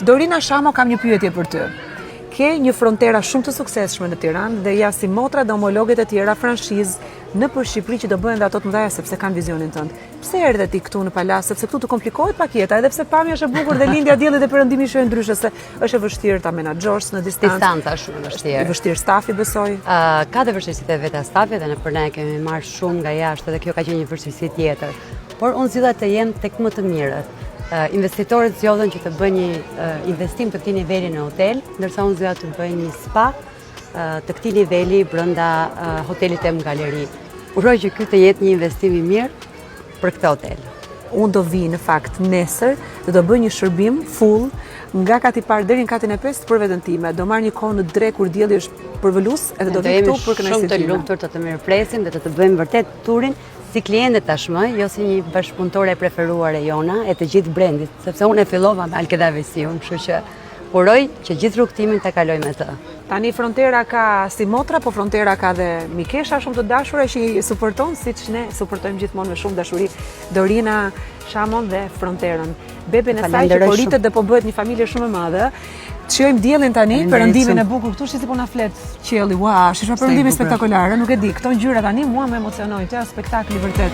Dorina Shamo kam një pyetje për ty. Ke një Frontera shumë të suksesshme në Tiranë dhe ja si motra dhe homologet e tjera franshizë nëpër Shqipëri që do bëhen dhe ato të mëdha sepse kanë vizionin tënd. Pse erdhe ti këtu në Palasë? Sepse këtu të komplikohet pak jeta, edhe pse pamja është e bukur dhe lindja e diellit dhe perëndimi shijojnë ndryshe se është e vështirë ta menaxhosh në distancë. Distanca është shumë e vështirë. E vështirë stafi besoj. Ë ka dhe vështirësitë e veta stafi dhe ne për ne kemi marrë shumë nga jashtë dhe kjo ka qenë një vështirësi tjetër. Por unë zgjodha të jem tek më të mirët. Investitorët zgjodhën që të bëjnë një investim të këtij niveli në hotel, ndërsa unë zgjodha të bëj një spa të këtij niveli brenda hotelit tim galeri. Uroj që ky të jetë një investim i mirë për këtë hotel. Unë do vi në fakt nesër dhe do bëj një shërbim full nga kati i parë deri në katin e pestë për veten time. Do marr një kohë në drekë kur dielli është përvëlues edhe do vi këtu për kënaqësinë time. Shumë të lumtur të të mirëpresim dhe të të bëjmë vërtet turin si kliente tashmë, jo si një bashkëpunëtore e preferuar e jona, e të gjithë brendit, sepse unë e fillova me Alketa Vejsiun, kështu që uroj që gjithë rrugëtimin ta kaloj me të. Tani Frontera ka si motra, po Frontera ka dhe mikesha shumë të dashura që i suporton, siç ne suportojmë gjithmonë me shumë dashuri Dorina Shamon dhe Fronterën. Beben e saj që po rritet dhe po bëhet një familje shumë e madhe. Të shijojmë diellin tani, perëndimin e bukur këtu, shi si po na flet qielli. Ua, shi çfarë perëndimi spektakolar, nuk e di. Këto ngjyra tani mua më emocionojnë, këto janë spektakli vërtet.